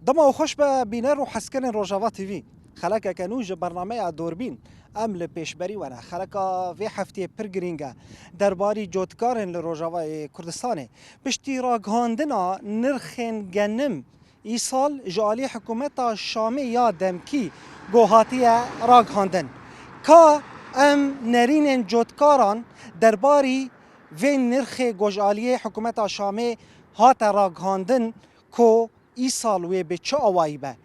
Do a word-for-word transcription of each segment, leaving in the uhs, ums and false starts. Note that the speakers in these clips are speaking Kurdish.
Dema we xweş be bîner û hezkirinên Rojava T V. Xelekeke nû ji bernameya Dorbîn em li pêşberî we ne. Xeleka vê heftiyê pir girîng e. Derbarî cotkarên li Rojavayê Kurdistanê. Piştî ragihandina nirxên genim îsal ji alî hikûmeta Şamê ya demkî ku hatiye ragihandin. Ka em nerînên cotkaran derbarî vê nirxê ku ji aliyê hikûmeta Şamê hate ragihandin ku îsal wê bi çi awayî be?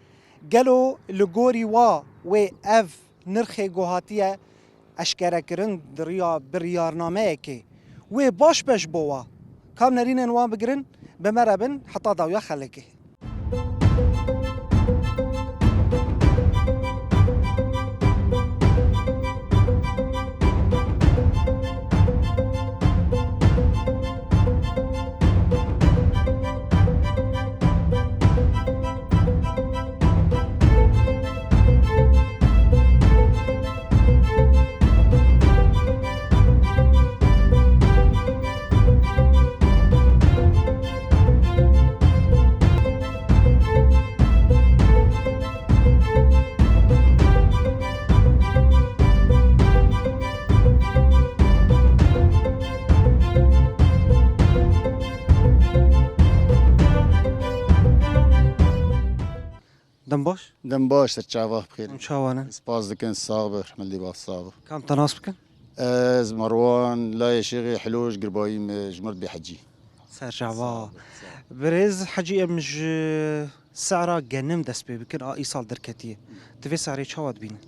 Gelo li gorî wa wê ev nirxê ku hatiye eşkerekirin di riya biryarnameyekê wê baş be ji bo wa? Kam nerînên wan bigirin, bi me re bin heta dawiya xelekê. Dem baş? Dem baş, ser çava bixêr. Hûn çawa ne? Spas dikin, sax be, rehmetli bav, sax be. Kam te nas bikin? Ez Merwan, Layê Şêxê Hilo, ji Girbayî me, ji Mirdbê Hecî. Ser çava. Sax be, sax be. Birêz Hecî, em ji sera genim dest pê bikin, a îsal derketiye. Tu vê serê çawa dibînî?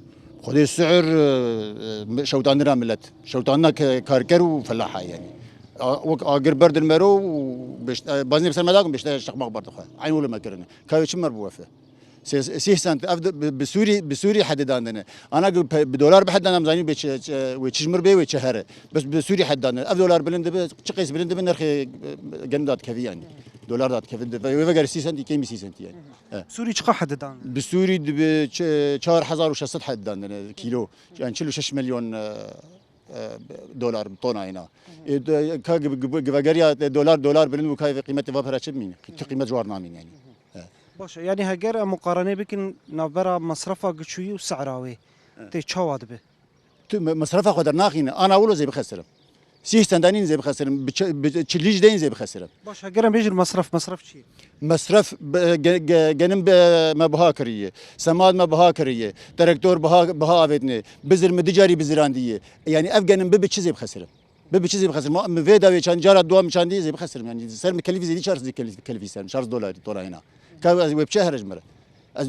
Xwedê si'ir, e, e, şewtanira milet. Şewtanina ke-, karker û felaha yani. A, wek agir berdin mero û beşt-, e, bazinê bi ser me dakin beşte şeqmaq berdixwe. Eyn wilo me kirine. Ka wê çi mer biwefe? Sê, sê sent, ev de bi, bi Sûrî, bi Sûrî hedê dandine. Ana ku pe-, bi dolar bi hed dan, em zanî bê çi, çi, wê çi ji mir bê, wê çi here. Bes bi Sûrî hed dandine. Ev dolar bilind dibe, çi qeys bilind dibe, nirxê, e, genim dadikevî yani. Dolar dadikevî. Wê vegerê sê sentî, kêmî sê sentî yani. He. Sûrî çiqa hedê dandine? Bi Sûrî dibe çi, çar hezar û şeş sed hedê dandine kîlo. Yani çil û şeş milyon, e, e, dolar tona ina. E, de, ka gi-, gi-, givegeriya, e, dolar, dolar bilind bû, ka qîmetê va pere çi bimîne? Ti qîmet ji war namîne yani. E. Baş e, yani heger em muqarene bikin navbera mesrefa giçûyî û sera wê, e, tê çawa dibe? Tu me-, mesrefa xwe dernaxîne, ana wilo zê bixesirim. Sî sendanîn zê bixesirim, bi çi-, bi çilî ji deyên zê bixesirim. Baş, heger em bêjin mesref, mesref çi ye? Mesref, be-, ge-, ge-, genim be-, me biha kiriye. Semad me biha kiriye. Terektor biha, biha avêtine. Bizir mi dicarî bizirandiye. Yani ev genim bi, bi çi zê bixesirim? Bi, bi çi zê bixesirim? Ma, mi vê dawê çand, cara dua mi çandî zê bixesirim. Yani ser mi kelifî zêdî çar zê kelif-, kelifî ser mi. Çar dolarî tora hêna. Ka ez wê biçe here ji mi re? Ez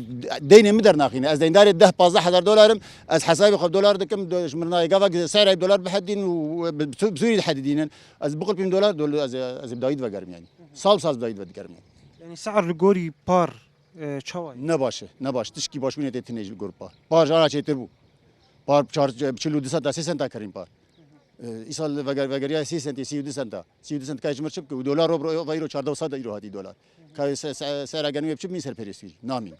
deynê mi dernaxîne. Ez deyndarê deh pazdeh hezar dolar im. Ez hesabê xwe dolar dikim. Do-, ji min nayê gava ki serayê dolar bihedîn û bi, bi, bi Sûrî dihedîdînin. Ez biqulpîm dolar, dol-, ez, ez bi dawî divegerim yani. Sal sal bi dawî divegerim yani. Yani ser li gorî par, e, çawa ye? Ne baş e, ne baş. Tişkî başbûnê tê tune ji gor par. Par jara çêtir bû. Par çar, çil û du senta, sê senta kirîn par. E, îsal veger-, vegeriya sê sentê, sî û du senta. Sî û du sent ka ji mir çi bike? Û dolar ro, ro, vayro çardeh sed euro hatî dolar. Ka se-, se-, sera genimê bi çi bî ser perê Sûrî? Namîn.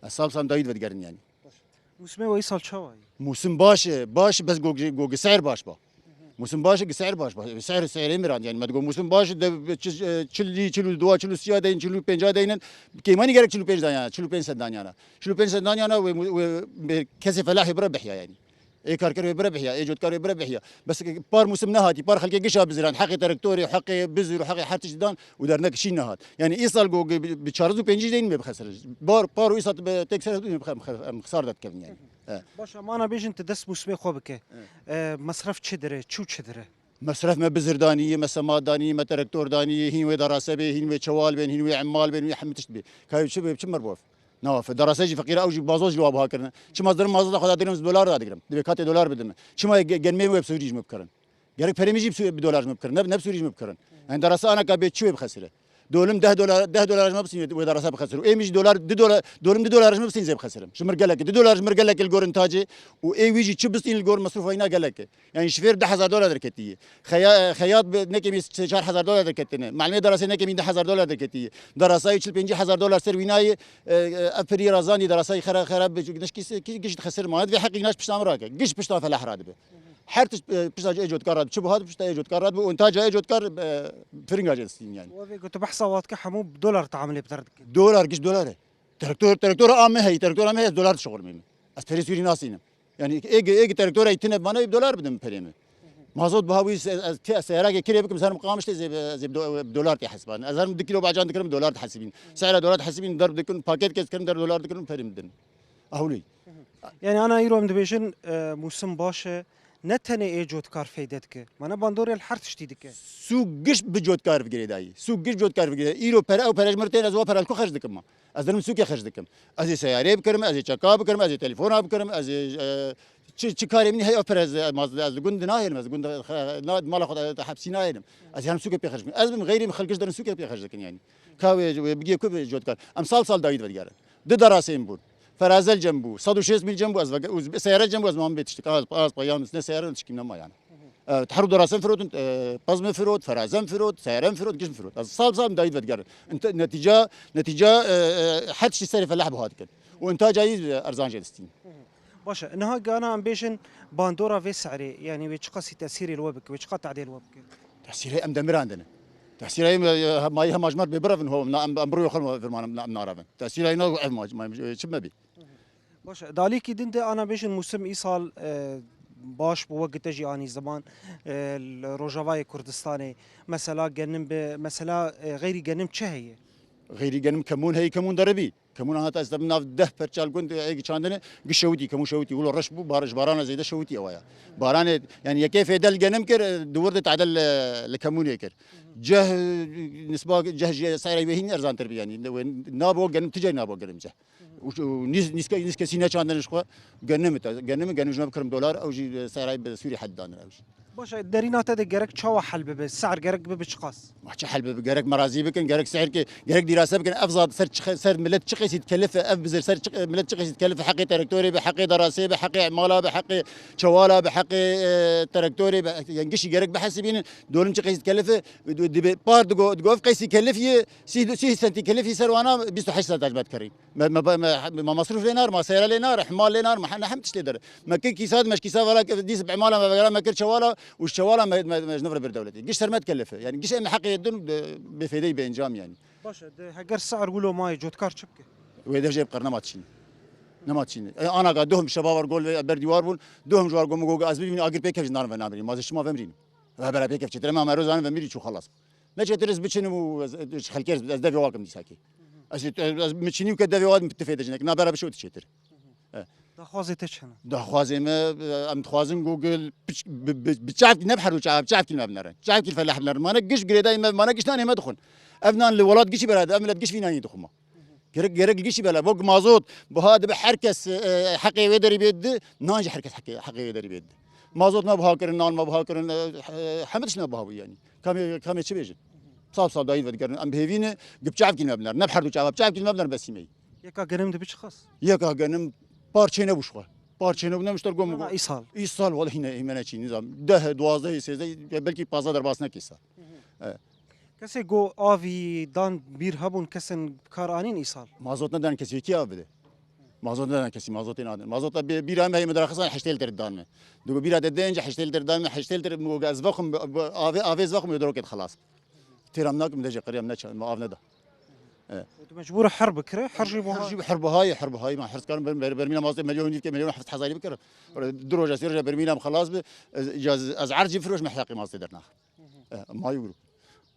Ez sal sal dawî divegerin yani. Mûsimê we îsal çawa ye? Mûsim baş e, baş, bes go, go, gi ser baş ba. Mûsim baş e, gi ser baş ba. Ser, serê mirand yani. Me digo mûsim baş e, de, çi, e, çilî, çil û dua, çil û siya deyin, çil û pênca deynin. Kêmanî gerek çil û pênc danyana, çil û pênc sed danyana. Çil û pênc sed danyana wê, wê, wê kesê felahê bire bihya yani. Ê karker wê bire bihya, ê cotkar wê bire bihya. Bes par mûsim nehatî, par xelkê gişa bizirand, heqê terektorê, heqê bizir û heqê her tiştî dan û dernek şî nehat. Yani îsal go bi, bi çar sed û pêncî deyin me bixesirin. Bar, par û îsal bi tek ser em, em, em xisar de dikevin yani. He. Baş, em ana bêjin tu dest mûsimê xwe bike. He. E, mesref çi dire, çû çi dire? Mesref me bizir daniye, me semat daniye, me terektor daniye, hîn wê darase bê, hîn wê çewal bên, hîn wê emal bên, wê hemî tişt bê. Ka wê çi bê, çi mer bof? Nawafe. Darase jî feqîr e, ew jî mazot ji wa biha kirine. Çima ez dirim mazota xwe dadigirim, ez dolar dadigirim. Divê katê dolar bidime. Çima ge-, genmê wê bi Sûrî ji min bikirin? Gerek perê min jî bi Sû-, bi dolar ji min bikirin. Ne, ne bi Sûrî ji min bikirin. Yani darasa ana ka bê çi wê bixesire? Dolim deh dolar, deh dolar ji me bistîne wê darasa bixesire. Û ê min jî dolar, du dolar, dolim du dolar ji me bistîne zê bixesirim. Ji mir gelek e. Du dolar ji mir gelek e li gor intacê. Û ê wî jî çi bistîne li gor mesrûfa îna gelek e. Yani şifêr deh hezar dolar derketiye. Xeya-, xeyat bi nekemî sê çar hezar dolar derketine. Malimê darasê nekemî deh hezar dolar derketiye. Darasayê çil pêncî hezar dolar ser wînayê, e, e, ev pirî razanî darasayê xera, xera bi nişkî se-, kî giş dixesir ma. Divê heqî naş pişta min rake. Giş pişta felah radibe. Her tişt, e, pişta ê cotkar radibe. Çi buhat pişta ê cotkar radibe. Û intaca ê cotkar, e, firinga jê distîn yani. Wê ku tu behsa wat ke hemû dolar teamilê bi te re dikin. Dolar, giş dolar e. Traktor, traktora a me heye, traktora me heye, ez dolar dişixulmînim. Ez perê Sûrî nasînim. Yani ê, ê traktora tine bana, ê dolar bidim perê min. Mazot buha wî se-, ez te-, seyarekê kirê bikim, serim qamiştê zê, zê do-, dolar tê hesibin. Ez herim du kilo bacan dikirim, dolar dihesibîn. Sehra dolar dihesibîn, derb dikin, paket kes dikirim, derb dolar dikirim, perê min din. Ahulî. Yani ana îro em dibêjin, e, mûsim baş e, ne tenê ê cotkar feyde dike. Mana bandorê li her tiştî dike. Sûk giş bi cotkar bigirê dayî. Sûk giş bi cotkar bigirê. Îro pere, ew pere ji min tên, ez wa pere li ku xerc dikim ma? Ez dinim sûkê xerc dikim. Ez ê seyarê bikirim, ez ê çeka bikirim, ez ê telefona bikirim, ez ê, e, çi, çi karê min heye ew pere ez, ez, ez li gund nahêlim, ez li gund, e, na, mala xwe de hepsî nahêlim. Ez herim sûkê pê xerc bikim. Ez bim xeyrî min xelk ji derin sûkê pê xerc dikin yani. Ka wê, wê bigê ku bi cotkar. Em sal sal dayî divedigere. Du derasên bûn. Ferazel cem bû, sed û şêst mil cem bû, ez vege-, û seyare cem bû, ez mam bê tiştik. Az, az payam ne seyare ne tişkî nema yani. E, her du derasen firotin, e, pez min firot, ferazen firot, seyarem firot, giş min firot. Ez sal sal dayî vedigerin. Ente-, netîca, netîca, e, e, her tiştî serê feleh buha dikin. Û intaca yî, e, erzan jê distîn. Baş e. Niha gana em bêjin bandora vê serê, yani wê çiqasî tesîrê li we bike, wê çiqa tadê li we bike? Tesîrê em demirandin. Tesîrê em, e, mayî hema ji me bê birevin ho, na em, em bi rûyê xwe virman em, em narevin. Tesîrê na ev ma, ma, çi me bî? Baş e, di alîkî din de ana bêjin mûsim îsal, e, baş bû, wek te jî anî ziman, e, li Rojavayê Kurdistanê, mesela genim bi, mesela, e, xeyrî genim çi heye? Xeyrî genim kemûn heye, kemûn deribî. Kemûn hata ez te nav deh perçal gund, e, êk çandine, gi şewitî, kemûn şewitî. Wilo reş bû, bar-, ji barana zêde şewitî ewa ya. Baranê, yani yekê fêde li genim kir, e, di wir de tade li, li kemûnê kir. Ceh, e, nisba ceh ji serê wê hîn erzantir bî yani. Wê nabo genim, tu cay nabo genim ceh. Û, û nîz-, nîz-, nîz kesî neçandin ji xwe. Genim te, genim, genim ji me bikirim dolar, ew jî, e, seray bi Sûrî hed danin ew jî. Baş e, derîna te de gerek çawa hel bibe? Ser gerek bibe çiqas? Ma çi hel bibe? Gerek merazî bikin, gerek seyrkê, gerek dîrase bikin. Ev zat ser çi xe-, ser millet çi qêsî dikelif e, ev bizir ser çi, millet çi qêsî dikelif e, heqê traktorê be, heqê derasê be, heqê mala be, heqê çewala be, heqê, e, traktorê be, yani gişî gerek bihesibînin, dolim çi qêsî dikelif e, dibe par digo, digo ev qêsî kelif yê, sî, sî sentî kelif yê ser wana bîst û heşt sent me dikerî. Me, me, me, me, me masrûf lê nar, me seyre lê nar, hema lê nar, me he-, ne hem tişt lê der. Me kir kîsa, me ji kîsa vala, dîs bi emala me vegera, me kir çewala û ji çewala me, me, me ji nivre bir dewletê. Giş ser me dikelife. Yani giş em heqê din, e, bêfêdeyî bêencam yani. Baş e, de heger ser wilo mayê cotkar çi bike? Wê dev jê bi qer nema tişîn. Nema tişîn. E, ana ka duhum şeba war gol ve ber dîwar bûn. Duhum ji war gol, gol, ez bibînim agir pêkev ji nan ve namirî. Ma zê şima vemirîn. Ve bera pêkev çêtir. Em ameroz an ve mirî çû xelas. Ne çêtir ez biçinim û ez, ez xelkê ez, ez devê wakim dîsakê. Ez, ez, ez miçinî û ke devê wa tifê de jinek. Na bera bişo çêtir. E. Daxwazê te çi ne? Daxwazê me, em dixwazin Google piç-, bi, bi, bi çavkî ne bi her du çav, bi çavkî me binerin. Çavkî feleh binerin. Mane giş girêdayî me, mane giş nanê me dixwin. Ev nan li welat gişî berade, ev millet giş vî nanî dixwin ma. Gerek, gerek gişî bela. Bok mazot, buha dibe her kes, e, heqê wê derî bê di, nan jî her kes heqê, heqê wê derî bê di. Mazot me buha kirin, nan me buha kirin, e, e, hemî tişt me buha bû yani. Kamê, kamê çi bêjin? Sal sal dayî vedigerin. Em bi hêvî ne, gi bi çavkî me biner. Ne bi her du çava, bi çavkî me biner besî me. Yeka genim dibe çiqas? Yeka genim parçê nebû ji xwe. Parçê nebû, nemişter gom. Ana îsal? Îsal, wala hîne, hîmene çî, nizam. Deh, duwazdeh, sêzdeh, ya belkî pazdeh derbas nekê sal. E. Kesê go avî dan bîr hebûn, kesin kar anîn îsal? Mazot neden kesî, kî av bide? Mazot neden kesî, mazotê nadin. Mazota bî-, bîra me heye me deraxistan heştê lître dan me. Digo bîra te dê ince heştê lître dan me, heştê lître mi go ez vexwim, bi, bi, avê, avê ez vexwim, yo derokê dixelas. Têra min nakim, de jê qiriyam neçe, me av neda. E. Tu mecbûr her bikire, her jî buha. Her jî her buhayê, her buhayê, ma her karim ber-, ber-, bermîna mazotê milyon nîvke, milyon heft hezarî bikire. Wala du roja, sê roja bermîna min xelas bi, ez, ez, ez ercî firoş me heqê mazotê dernax. E, mayî wiro.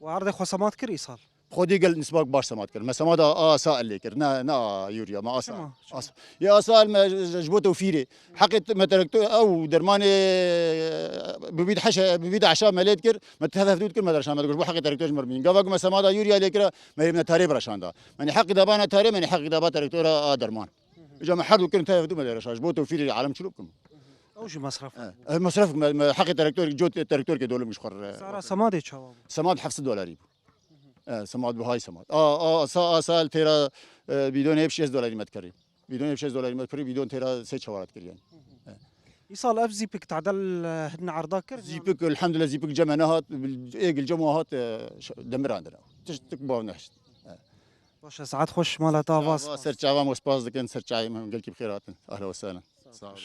Û erdê xwe semat kir îsal? Xwedî gel nisbak baş semat kir. Me semada a sa lê kir, ne, ne a yûriya, me a sa. Çima? Çima? A sa. Ya a sa me ji, ji bo tewfîrê. Heqê t-, me terekto ew dermanê, e, bibît heşe, bibît eşa me lê dikir, me tev hevdû dikir, me derşan me digoş, bo heqê terektor ji me bimîn. Gava ku me semada yûriya lê kira, me yê bine tarê biraşanda. Me nê heqî daba ne tarê, me nê heqî daba terektora a derman. Îca me her du kirin tev hevdû me derşan, ji bo tewfîrê alem çilo bikim. Ew jî mesref. E, e, mesref me, me heqê terektor, cot terektor ke dolim ji xwe re. Sara semadê çawa bû? Semad heft sed dolarî bû. E, semad buhayî semad. A, a, sa, a, sa li têra, e, bîdonê hep şêst dolarî me dikerî. Bîdonê hep şêst dolarî me dikerî, bîdon têra sê çawarat kir yani. E. Îsal ev zîpik tadel, e, hidin erda kir? Zîpik, elhamdülillah, zîpik cem e nehat, bil-, ê gil cem hat, e, ş-, demirandin. Tiştik bav nehşt. E. Baş e, saet xweş, mala te avaz. Ser çava me spas dikin, ser çayê me gelkî bi xêr hatin. Ahla we sehlen. Sağ olun.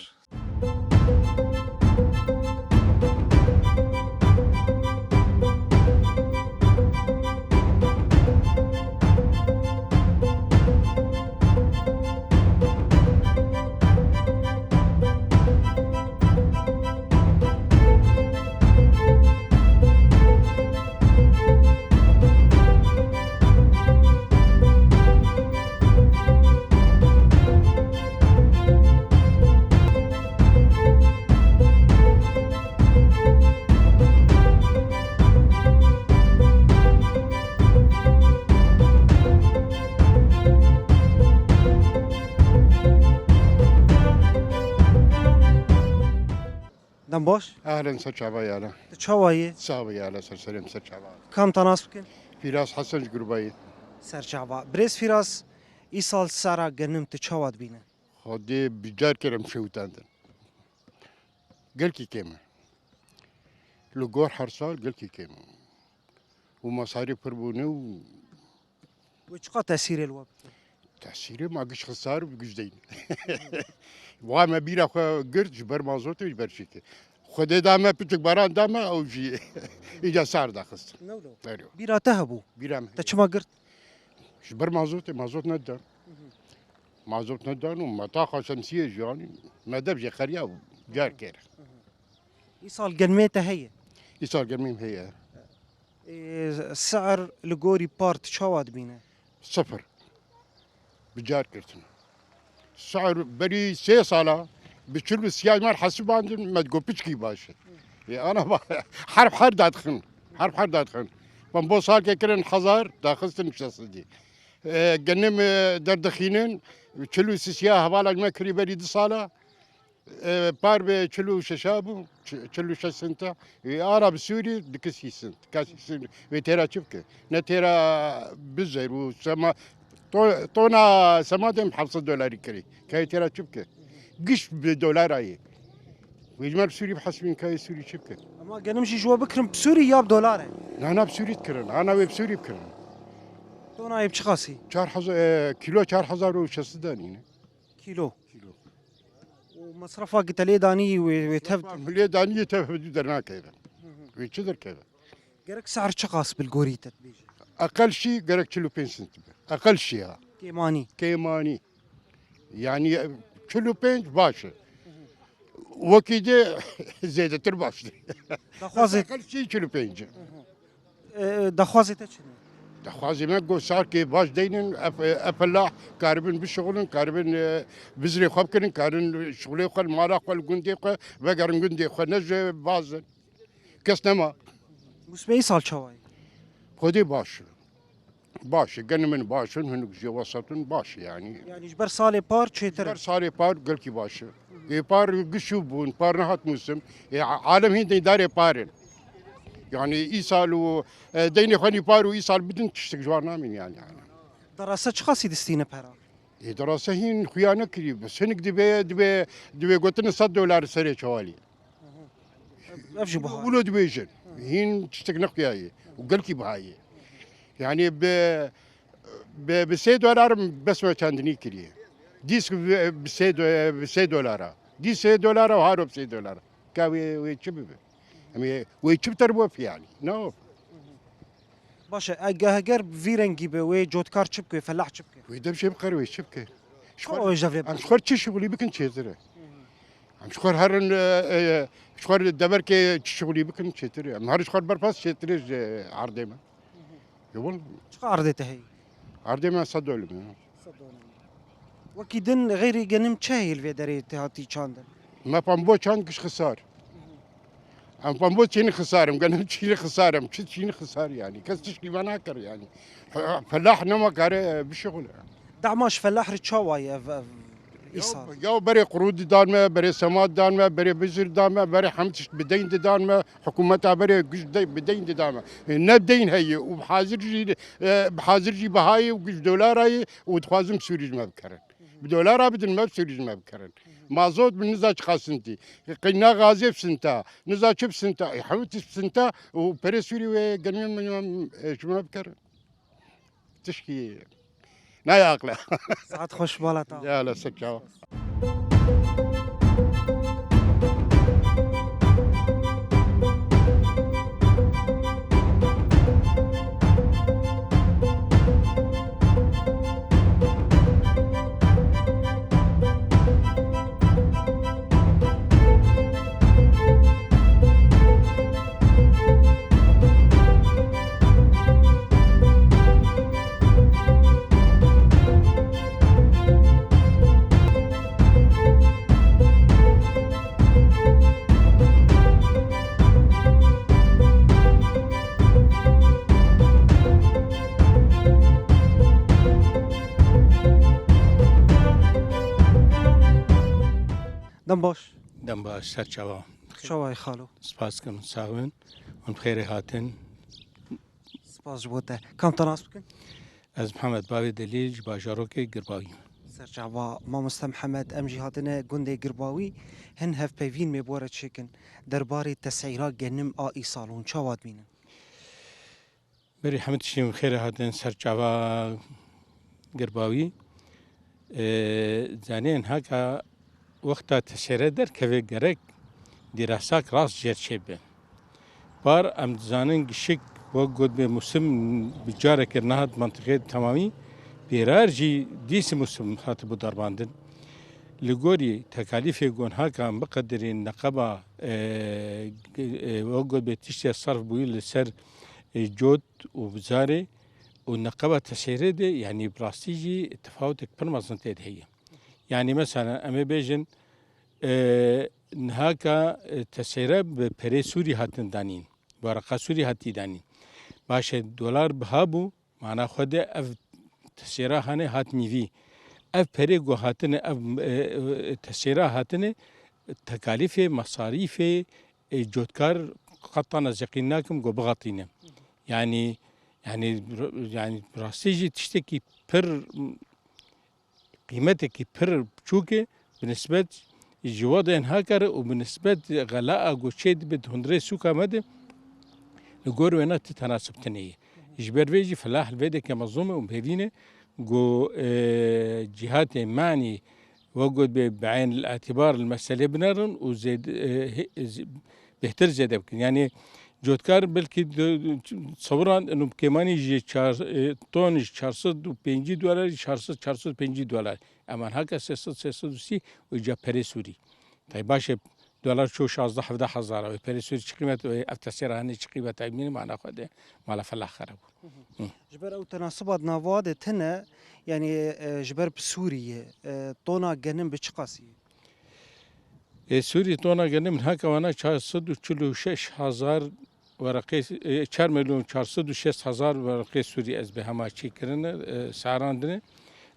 Em baş? Ehlen, ser çava yala. Tu çawa yî? Sax be yala, ser serê min, ser çava. Kam te nas bikin? Firas Hesen ji Gurbayê. Ser çava. Birêz Firas, îsal sera genim tu çawa dibîne? Xwedê bi car kerem şewitandin. Gelkî kêm e. Li gor her sal gelkî kêm e. Û masarî pir bûne û Wê çiqa tesîrê li we bike? Tesîrê ma giş xisar û giş deyn. Wa me bîra xwe girt ji ber mazotê, ji ber çêkê. Xwedê da me piçik baran da me, ew jî îca sar daxist. Ne wilo? Ero. Bîra te hebû? Bîra me. Te çima girt? Ji ber mazotê, mazot nedan. Mazot nedan û metaxa şemsiyê jî, yanî me dev jê xeriya û car kir. Îsal genmê te heye? Îsal genmê min heye. Ê, si'er li gorî par tu çawa dibîne? Sifir. Bi car girtin. Si'er berî sê sala bi çil û siyah mar hesibandin, me digot piçkî baş e. Ê, ana ba-, herf her dadixin. Herf her dadixin. Pembo salkê kirin hezar, daxistin şeş sedî. Ê, genim, ê, derdixînin, çil û sê siyah hevala me kirî berî du sala. E, par bi çil û şeş bû, çi-, çil û şeş senta. E, ara bi Sûrî dike sî sent. Ka sî sent. Wê têra çi bike? Ne têra bizer û sema-, to-, tona semadê em heft sed dolarî kirî. Ka wê têra çi bike? Giş bi dolara ye. Wê ji me bi Sûrî bihesibîn, ka wê Sûrî çi bike? Ama genim jî ji we bikirin bi Sûrî ya bi dolar e? Na, na, bi Sûrî dikirin. Ana wê bi Sûrî bikirin. Tona yê bi çiqasî? Çar hezar, e, kîlo çar hezar û şeş sed danîne. Kîlo. Kîlo. Û mesrefa ki te lê danî wê, wê tev. Mesrefa min lê danî yê tev hevdû dernakeve. Hı hı. Wê çi derkeve? Gerek si'er çiqas bil gorî te dibêje? Eqel şî gerek çil û pênc sent be. Eqel şî ha. Kêmanî. Kêmanî. Yani, e, çil û pênc baş e. Wekî de zêdetir baş e. Daxwazê Eqel şî çil û pênc. Hı hı. E, daxwazê te çi ne? Daxwazê me got sarkê baş deynin, ef-, efelah karibin bişixulin, karibin, e, bizrê xwe bikirin, karin şixulê xwe, mala xwe, li gundê xwe, vegerin gundê xwe, ne ji bazin. Kes nema. Musmeyî sal çawa ye? Xwedê baş e. Baş e, genê min baş in, hinek jê wesat in, baş e yani. Yani ji ber salê par çêtir e? Ji ber salê par gelkî baş e. Ê par giş û bûn, par nehat mûsim. Ê, alem hîn deydarê par in. Yani îsal û, e, deynê xwe nî par û îsal bidin tiştek ji wan namîn yani. Derasa çiqasî distîne pera? Ê, derasa hîn xuya nekirî. Bes hinek dibe, dibe, dibe gotin sed dolar serê çewalî. Ev jî biha. Wilo dibêjin. Hîn tiştek nexuyaye û gelkî biha ye. Yani bi, bi, bi sê dolar bes me çandinî kiriye. Dîs bi, bi sê do-, bi sê dolara. Dîs sê dolara û haro bi sê dolara. Ka wê, wê çi bibe? Em ê, wê çi bi ter bof yani? Ne of? Baş e, ege-, heger bi vî rengî be, wê cotkar çi bike, wê felah çi bike? Wê dev jê bikare, wê çi bike? Ji xwe, wê ji devê em ji xwe çi şixulî bikin çêtir e. Em ji xwe herin, e, e, ji xwe deverkê çi şixulî bikin çêtir e. Em her ji xwe berpas çêtir e ji erdê me. Ye wele. Çiqa erdê te heye? Erdê me sed dönüm e. Sed dönüm. Wekî din xeyrî genim çi heye li vê derê te hatî çandin? Me pambo çand giş xisar. Em pambo çînî xisarim, genim çînî xisarim, çi çînî xisar yani. Kes tişkî me nakir yani. Fe-, felah nema kare bişixule. Dema ji felah re çawa ye ev, ev Ya, îsal? Ya berê qurû didan me, berê sema didan me, berê bizir didan me, berê hemd tişt bi deyn didan me, hikûmeta berê giş de-, bi deyn didan me. Ne deyn heye û bi hazir jî, e, bi hazir jî bihayê û giş dolara ye û dixwazim Sûrî ji me bikerin. Bi dolara bidin me, bi Sûrî ji me bikerin. Mazot bi niza çiqa sintî. Qîna gazê bi sinta. Niza çi bi sinta. E, hemû tişt bi sinta û perê Sûrî wê genimê min, e, ji me bikerin. Tişkî nayê aqle. Saet xweş, bala te. Ya, li ser çawa. Dem baş. Dem baş, ser çava. Çawa yî xalo? Spas dikim, sax bin. Hûn bi xêrê hatin. Spas ji bo te. Kam te nas bikin? Ez Mihemed Bavê Delîl ji bajarokê Girbawî me. Serçava mamoste Mihemed, em jî hatine gundê Girbawî, hin hevpeyvîn me bi we re çêkin. Derbarê tesîra genim a îsal hûn çawa dibînin? Berî hemî tiştî bi xêrê hatin ser çava Girbawî. Ee, zanên haka wexta tesêre derkeve gerek dîrasak rast jêr çêbe. Par em dizanin gişik wek gotbê musim bi carekê nehat mantiqê temamî, pêrar jî dîsî musim hatibû derbandin. Li gorî tekalîfê gon haka em biqedirîn neqeba, e, e, wek gotbê tiştê serf bûyî li ser, e, cot û bizarê û neqeba tesêrê de, yanî bi rastî jî tefawutek pir mezin tê de heye. Yanî mesela em ê bêjin, e, nihaka, e, tesêre bi perê Sûrî hatin danîn, wereqa Sûrî hatî danîn. Baş e, dolar biha bû, mana xwe de ev tesêra hane hat nîvî. Ev perê ku hatine, ev, e, e, tesêra hatine, tekalîfê, mesarîfê, e, cotkar qet tana zeqîn nakim ku bixetîne. Yanî, yanî, yanî rastî jî tiştekî pir, qîmetekî pir biçûk e, bi nisbet ji wedên hakare û bi nisbet xelaa ku çê dibe di hundirê sûka me de, li gor wêna ti tenasib tune ye. Ji ber vê jî felah li vê deke mezlûm e û hevîn e ku, e, cîhatê manî wek got bê bi eyn el-îtîbar li meselê binerin û zêd-, e, he-, z-, bêhtir zêde bikin. Yanî cotkar belkî di, di, sewiran û bi kêmanî ji çar, e, ton ji çar sed û pêncî dolar, çar sed, çar sed û pêncî dolar. Eman haka sê sed, sê sed û sî û ca perê Sûrî. Tay baş e, dolar çû şazdeh hevdeh hezar e. Perê Sûrî çi qîmet e, ev tesêra hanê çi qîmet e, mînim ana xwe de mala felah xerab bû. Hı. Ji ber ew tenasiba di nava de tine, yanî, e, ji ber bi Sûrî ye, e, tona genim bi çi qasî ye? Ê Sûrî tona genim haka wana çar sed û çil û şeş hezar wereqê, e, çar milyon çar sed û şêst hezar wereqê Sûrî ez bi hema çî kirine, e, sarandine.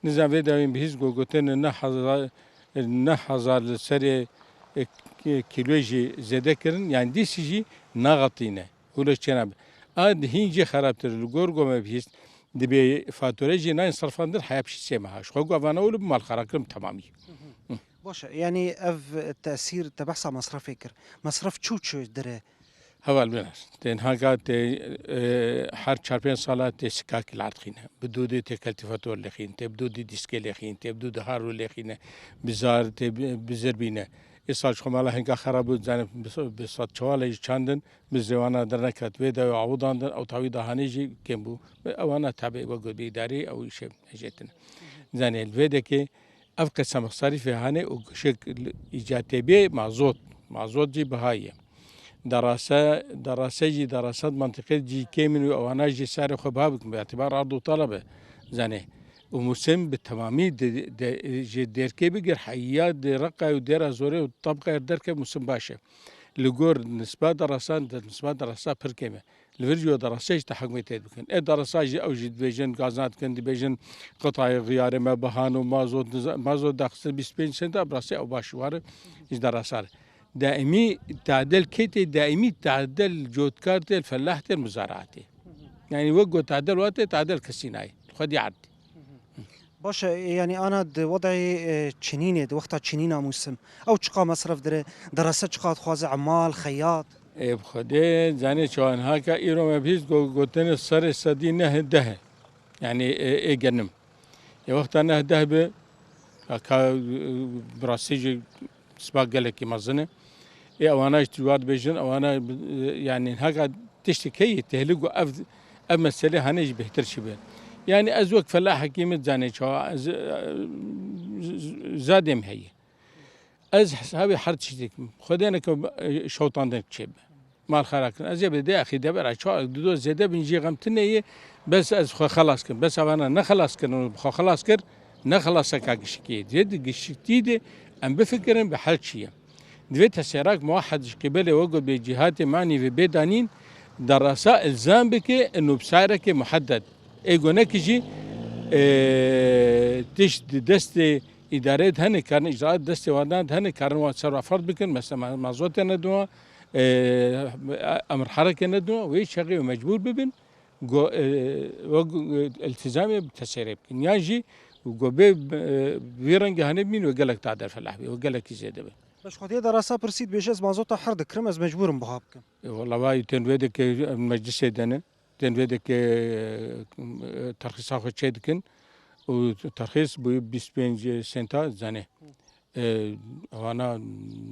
Nizam vê dawîn bihîst go gotine neh hezar, neh hezar li serê, e, k-, kîloyê jî zêde kirin. Yanî dîsî jî naxetîne. Wilo çênabe. A di hîn jî xerabtir. Li gor go me bihîst, dibê fature jî nayên serfandin heya piştî sê meha. Ji xwe ku evana wilo bi malxerakirin bi temamî. Baş e, yanî ev tesîr te behsa mesrefê kir. Mesref çi û çi dire? Heval binêr. Tê niha ka tê, e, her çar pênc sala tê sikakî li erd xîne. Bi dûdê tê keltîfator lêxîn, tê bi dûdê dîskê lêxîn, tê bi dûdê haro lêxîne, bizar tê bi, bizir bîne. Îsal ji xwe mala hinka xera bû, zanê bi, bi sed çewalê jî çandin, bizrê wana dernekat vê dawê awidandin, ew tawî dahanê jî kêm bû. Ewana tabê wek got bi îdarî, ew îşê hejêtine. Zanê li vê dekê ev qesa mesarîfê hane û gişik îca tê bê mazot. Mazot jî biha ye. Derase, derase jî, derase di mentiqê jî kêm in û ewana jî sarê xwe biha bikin, bi îtibar erd û talebe. Zanê. Û musim bi temamî di, de, ji dêrkê bigir, heya di Reqa û Dêra Zorê û Tabqayê derke musim baş e. Li gor nisba derasan, di nisba derasa pir kêm e. Li vir jî derasa jî tehekmê tê dikin. Ê derasa jî ew jî dibêjin gazna dikin, dibêjin qitayê xiyarê me bihan û mazot, mazot daxistin bîst pênc sent, bi rastî ew baş war e ji derasa re. Daîmî tadel kê tê, daîmî tadel cotkar tê, felah tê, mizaraatê. Yanî wek got tadel wate, tadel kesî nayê. Xwedî erdî. Baş e, yanî ana di wedayê, e, çinînê, di wexta çinîna mûsim, ew çiqa mesref dire, derese çiqa dixwaze, emal, xeyat? Ê bi Xwedê, zanê çawa niha ka îro me bihîst go-, gotine serê sedî neh deh e. Yanî, e, ê genim. Ê wexta neh deh bi, ka, ka, e, bi rastî jî Siba gelekî mezin e. Ê ewana jî tu wa dibêjin, ewana, e, yanî heka tiştê keyî têhli ku ev, ev meselê hane jî bêhtir çi be. Yanî ez wek felahekî min zanê çawa, ez, e, z-, z-, zadê min heye. Ez hesabê her tiştê kim. Xwedê neke, e, şewtandin çêbe. Mal xera kirin. Ez ê bi dê axî devera çar, dido zêde bin jî xem tune ye. Bes ez xwe xelas kirim. Bes evana ne xelas kirin û xwe xelas kir, ne xelaseka gişikî ye. Divê di gişikî de em bifikirin bi hel çi ye. Divê tesêrak muwahed ji qîbelê we got bê cîhatê manî ve bê danîn, derasa ilzam bike, û nûbsayreke muhedded. Ê gonekî jî, e, tişt di destê Îdareyê de hene karin, îcraat destê wan de hene karin wan ser wa ferz bikin. Mesela ma-, mazotê nedin wan, e, emir herekê nedin wan, wê çaxê mecbûr bibin. Go, e, we go, e, iltizamê bi tesêrê bikin. Yan jî go bê, e, vî rengê hane bimîn, we gelek tader felah bê, we gelekî zêde be. Baş, xwediyê de rasa pirsî dibêje, ez mazota her dikirim, ez mecbûr im buha bikim. E, wela vay tên vê dike em meclisê de ne. Tên vê dike, e, terxîsa xwe çê dikin û terxîs bû bîst pênc senta zanê. E, wana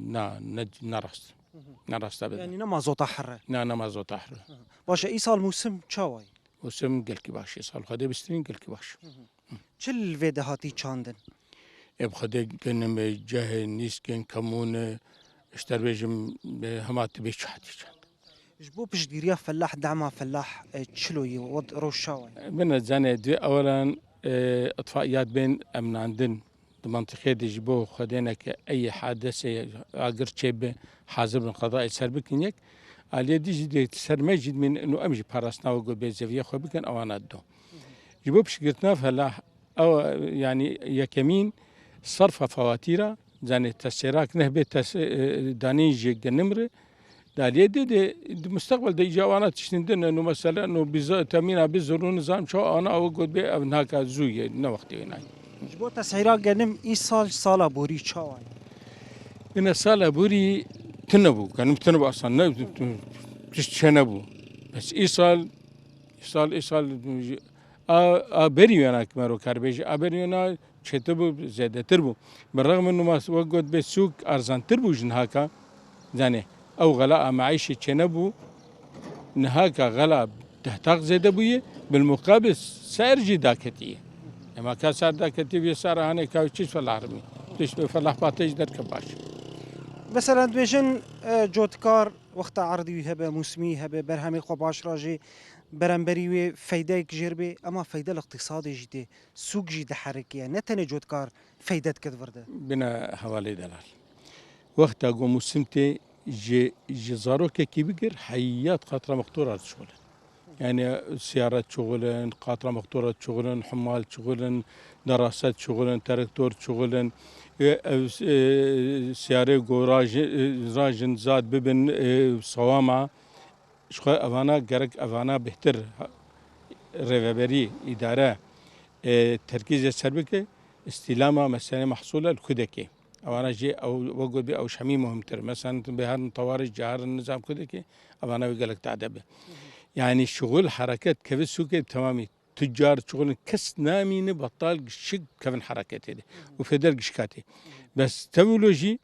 na, ne, ne rast. Hı hı. Ne rast e. Yani ne mazota here. Na, ne mazota here. Hı hı. Baş e, îsal mûsim çawa ye? Mûsim gelkî baş e. Îsal Xwedê bistînin gelkî baş. Hı hı. Çi li vê de hatî çandin? Ê bi Xwedê genim e, cehê, nîskin, kemûn e, ji te bêjim, e, hema tu bê çi hatî çand. Ji bo piştgiriya felah, dema felah, e, çilo ye, wed roj çawa ye? Bine, zanê, divê ewelan, e, itfaiyat bên emnandin. Di mentiqê de ji bo xwedêneke ey hadisê agir çêbe, hazir bin qedayê ser bikin yek. Aliyê dî jî dê ser me jî min û em jî parastina we got bê zeviyê xwe bikin, ewana dido. Ji bo piştgirtina felah, ew, yanî yekemîn serfa fewatîra, zanê tesêrak neh bê tes-, e, danîn ji genim re, Daliyê dê de, di mustaqbel de îca wana tiştin din, no mesela, no biza, temîna bi zurû nizam ço ana ew got bê ev naka zû ye, ne wextê wê nayê. Ji bo teshîra genim îsal sala borî çawa ye? Bine sala borî tune bû, genim tune bû asan, ne, tişt çê nebû. Bes îsal, îsal, îsal, a, a berî wêna ki mero kar bêjî, a berî wêna çêtir bû, zêdetir bû. Bi rexmê nûma wek got bê sûk arzantir bû ji nihaka. Zanê, ew xela a meîşê çênebû, nihaka xela deh taq zêde bûye, bilmuqabil ser jî daketiye. Ema ka ser daketiye bûye, ser hanê ka çi felah rimî. Tişt bi felah pate jî derke baş. Mesela dibêjin, e, cotkar wexta erdî wî hebe, mûsimî hebe, berhemê xwe baş ra jî beramberî wê feydeyek jêr bê, ema feyde li iqtîsadê jî tê. Sûk jî diherikiye. Ne tenê cotkar feyde dike di vir de. Bine hevalê delal. Wexta ku mûsim tê ji, ji zarokekî bigir heyat qatra mextora dişuxulin. Yani siyaret dişuxulin, qatra mextora dişuxulin, humal dişuxulin, derasa dişuxulin, terektor dişuxulin. E, ev, e, siyarê ku rajin, e, rajin zad bibin, e, sewama. Ji xwe evana gerek evana bêhtir rêveberî, îdare, e, terkîzê ser bike, îstîlama meselê mehsûla li ku dike. Evana jî ew, wek got bê ew ji hemî muhimtir. Mesela tu bê herin tewarê caharin nizam ku dike, evana wê gelek tade be. Yanî şixul, hereket, kevin sûkê bi temamî. Tucar, şixulin kes namîne betal gişik kevin hereketê de. Û feder gişikatê. Bes tevilo jî,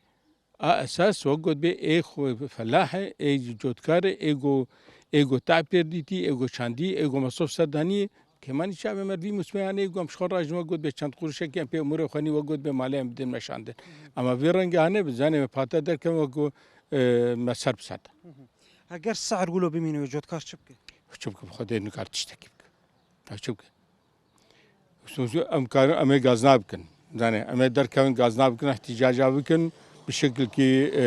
A esas, wek got bê, ê xwe felahê, ê cotkar e, ê go, ê go te'b pêr dîtî, ê go çandî, ê go mesof ser danî. Kêmanî çavê me vî musmeyanê ê go em ji xwe rajin, wek got bê, çend quruşekî em pê umurê xwe nî, wek got bê, malê em bidin meşandin. Ama vî rengê hane bi zanê me pate derkevin, wek go, e, me ser bi ser de. Heger se'r wilo bimîne wê cotkar çi bike? Çi bike, bi Xwedê nikar tiştekî bike. Ya çi bike? Sonuçta em karin, em ê gazna bikin. Zanê, em ê derkevin gazna bikin, ihticaca bikin, bi şekilkî, e,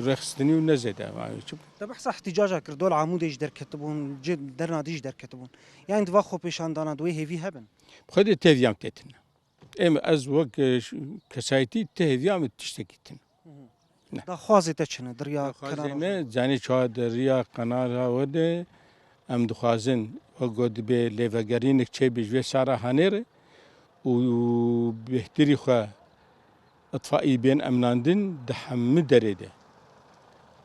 rêxistinî û ne zêde. Yani çi bike? Te behsa ihticaca kir, dol Amûdê jî derketibûn, ci derna dî jî derketibûn. Yani di va xwepêşandana di wê hêvî hebin? Xwedê têviya min tê tune. Êm ez wek, e, ş-, kesayetî tê hêviya min tiştekî tune. Hı hı. Ne. Daxwazê te çi ne? Di riya Daxwazê kenara me, zanî çawa di riya kenara we de em dixwazin, wek got dibê lêvegerînek çêbe ji vê sara hanê re û bêhtirî xwe itfaî bên emnandin di hemû derê de.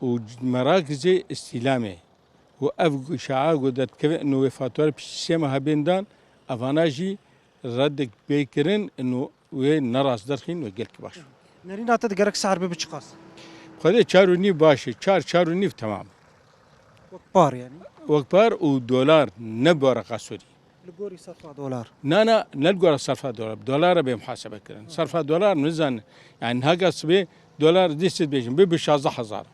Û merak zê îstîlamê û ev şaa ku derdikeve ino wê fatwara piştî sê meha bên dan, evana jî redek bê kirin ino wê nerast derxîn wê gelkî baş. Nerîna te digerek se'r bibe çiqas? Xwedê çar û nîv baş e, çar, çar û nîv temam. Wek par yani? Wek par û dolar ne bi wereqa Sûrî. Li gorî serfa dolar? Na, na, ne li gora serfa dolar. Dolar e bê muhasebe kirin. Serfa dolar nizan. Yani niha ka sibê dolar dî siz bêjin. Bi, bi şazdeh hezar.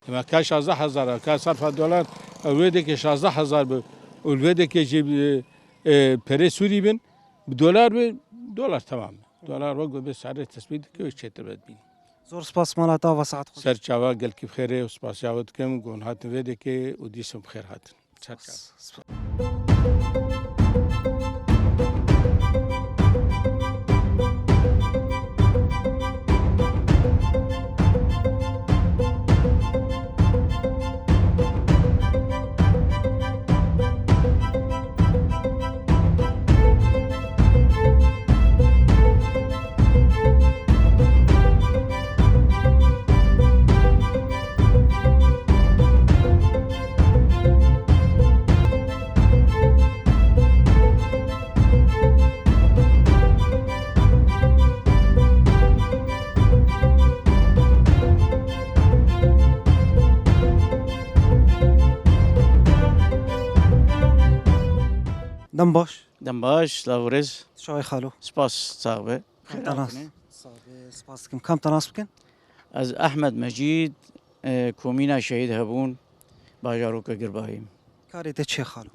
Ema ka şazdeh hezar, ka serfa dolar, ew wê deke şazdeh hezar bi, û li wê deke jî bi, e, perê Sûrî bin, bi dolar bi, dolar temam. Dolar wek be serê tesbît dike û çêtir be dibîn. Zor spas, mala te ava, saet xweş. Ser çava, gelkî bi xêrê û spasiya we dikim, ku hûn hatin vê deke û dîsa bi xêr hatin. Ser çava. Spas. Dem baş. Dem baş, silav û rêz. Çawa ye xalo? Spas, sax be. Kam te nas? Sax be, spas dikim. Kam te nas bikin? Ez Ehmed Mecîd, e, komîna Şehîd Hebûn, bajaroka Girbayî. Karê te çi ye xalo?